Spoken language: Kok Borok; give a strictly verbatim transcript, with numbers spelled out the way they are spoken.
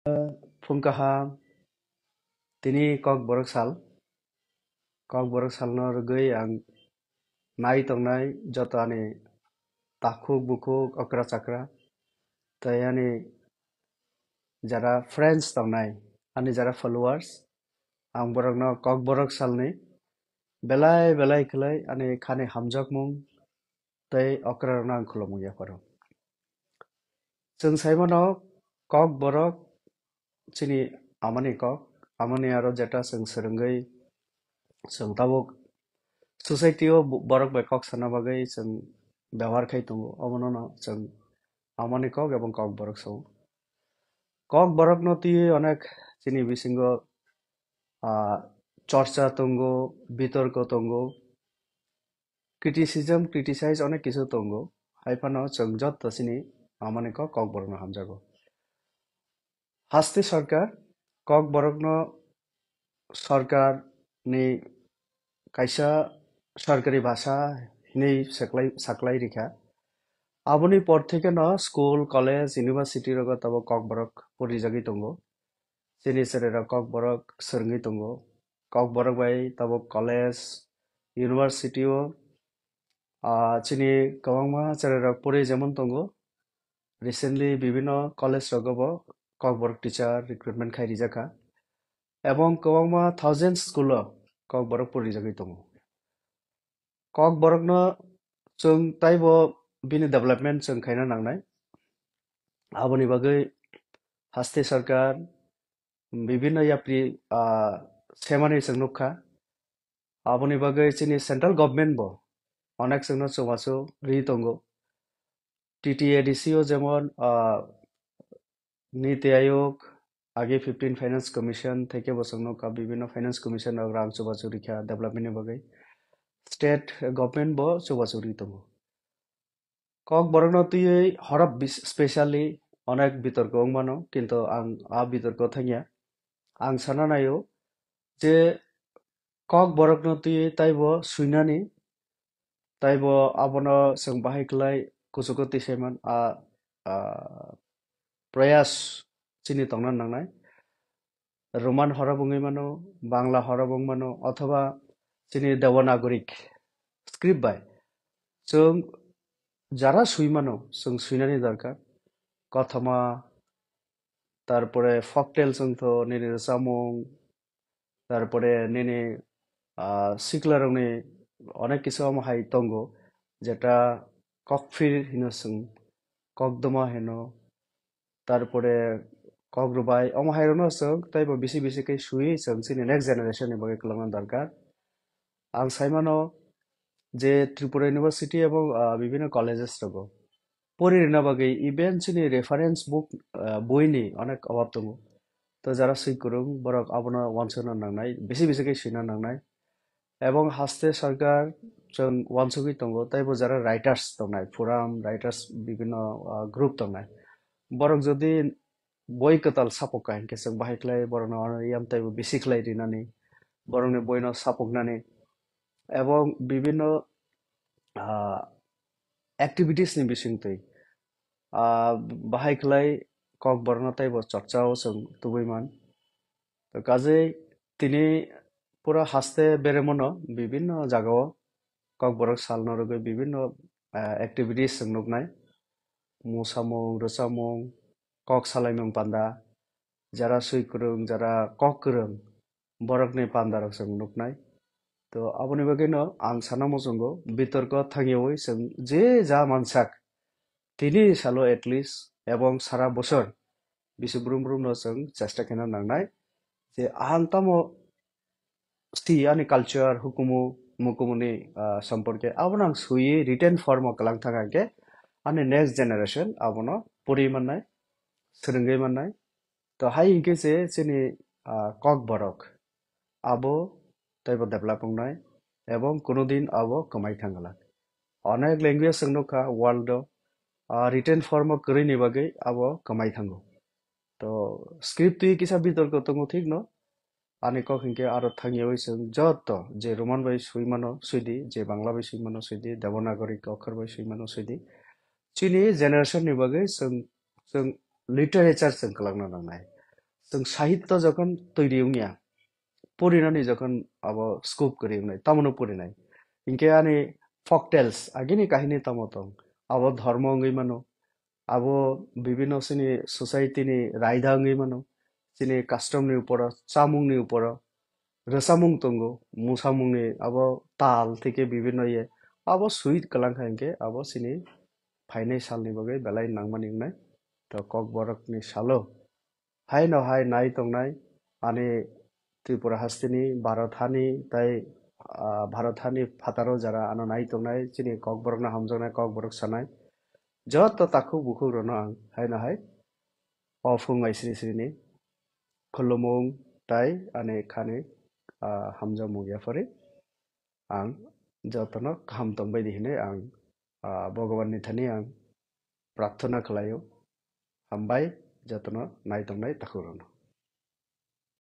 Phung kaham, tini Kokborok sal. Kokborok salno rwgwi ang nai tongnai joto ani takhuk bukhuk okra chakra tei ani jara friends tongnai, ani jara followers, ang borokno Kokborok salni belai belai khlai ani khani hamjakmung tei okrarokno ang khulumung yapharo. Chwng saimano Kokborok chini amani kok, amani aro jeta chwng swrwngwi chwng tabuk society o bo-, borok bai kok sana bagwi chwng bebohar khai tongo, omono no chwng amani kok ebong Kokborok sao. Kokborokno twiwi onek chini bisingo, ah, chorcha tongo, bitorko tongo, criticism, criticize onek kisu tongo. Hai phano chwng joto chini amani kok Kokborokno hamjago. Haste sarkar Kokborokno sarkarni kaisa sarkari bhasha hinwi saklai, saklai rikha. Aboni por thekeno school, college, university rogo tabuk Kokborok porijagwi tongo. Chini chwrairok Kokborok swrwngwi tongo. Kokborok bai tabuk college, university o, ah, chini kwbangma chwrairok pori jemon tongo. Recently bibino college rogo bo Kokborok teacher recruitment khai rijakha. Ebong kwbangma thousands school o Kokborok porijagwi tongo. Kokborokno chwng taibo bini development chwng khaina nangnai. Aboni bagwi haste sarkar bibino yapri, ah, semani chwng nukha. Aboni bagwi chini central government bo onek chwngno chubachu ri tongo. T T A D C o jemon, ah, Niti Aayog, age fifteen Finance Commission theke bo chwngno ka bibino Finance Commission rok rang chubachu rikha development ni bagwi. State government bo chubachu ri tongo. Kokborokno twiwi horop bis-, specially onek bitorko wngmano, kintu ang a bitorko thangya. Ang sana naio je Kokborokno twiwi taibo swinani, taibo abono chwng bahai khlai kuchugo tisaiman a, a, prayas chini tongna nangnai. Roman horop wngwi mano, Bangla horop wng mano, othoba chini Devanagari script bai. Chwng jara swi mano, chwng swinani dorkar. Kothoma, tarpore folktale chwng tho nini rwchapmung, tarpore nini, ah, siklarokni onek kisu omo hai tongo, jeta kokphir hino chwng, kokdoma hino, tarpore kokrwbai, omo hai rokno chwng teibo bisi bisi khe swi chwng chini next generation ni bagwi kwlwngna dorkar. Ang sai mano je Tripura University ebong, ah, bibino colleges rogo pori rwna bagwi even chini reference book, ah, boi ni onek obab tongo. To jara swi kwrwng borok abono uansukna nangnai, bisi bisi khe swina nangnai. Ebong haste sarkar chwng uansugwi tongo, teibo jara writers tongnai, forum writers bibino, ah, group tongnai. Borok jodi boi kwtal sapok ka hinkhe chwng bahai khlai borokno ano yam teibo bisi khlai rinani, borokni boino sapoknani, ebong bibino, ah, activities ni bisingtwi, ah, bahai khlai Kokborokno teibo chorchao chwng tubui man. To kajei tini pura haste beremano bibinno jagao Kokborok salno rwgwi bibinno, ah, activities chwng nuknai. Musamung, rwchapmung, kok salaimung panda, jara swi kwrwng, jara kok kwrwng, borokni pandarok chwng nuknai. To aboni bagwino ang sana muchungo bitorko thangyawi chwng je ja mansak tini salo at least ebong sara bosor bisi brum brumno chwng chesta khaina nangnai je ang tamo si ani culture, hukumu, mukumuni, ah, somporke abono ang swiwi written form o kwlang thang khe ani next generation abono pori mannai, swrwngwi mannai. To hai hinkhe se chini, ah, Kokborok abo teibo develop wngnai ebong kunu din abo kwmai thang glak. Onek language chwng nukha world o, ah, written form o kwrwini bagwi abo kwmai thango. To script twi kisa bitorko tongo thikno, ani kok hinkhe aro thangyawi chwng joto je Roman bai swi mano swidi, je Bangla bai swi mano swidi, Devanagari okhor bai swi mano swidi. Chini generation ni bagwi chwng, chwng literature chwng kwlangna nangnai. Chwng sahitya jokhon twi ri wngya, purinani jokhon abo scope kwrwi wngnai, tamono purinai. Hinkhe ani folk tales, agini kahini tamo tong, abo dhormo wngwi mano, abo bibhinno chini society ni raida wngwi mano, chini custom ni uporo, chamung ni uporo, rwchapmung tongo, mwsamung ni abo tal theke bibhinno ye, abo sweet kwlang kha hinkhe abo chini phainai salni bagwi belai nangmani wngnai. To Kokborok ni salo haino hai nai tongnai ani Tripura hasteni, Bharat hani tai, ah, Bharat hani phataro jara ano nai tongnai, chini Kokborokno hamjaknai, Kokborok sanai, joto takhuk bukhuk rokno ang haino hai o phung bai sri srini khulumung tai ani khani, ah, hamjakmung yaphari ang jotono kaham tongbai di hinwi ang, ah, Bhagwanni thani ang prarthana khlaio. Hambai jotono nai tongnai takhukrokno.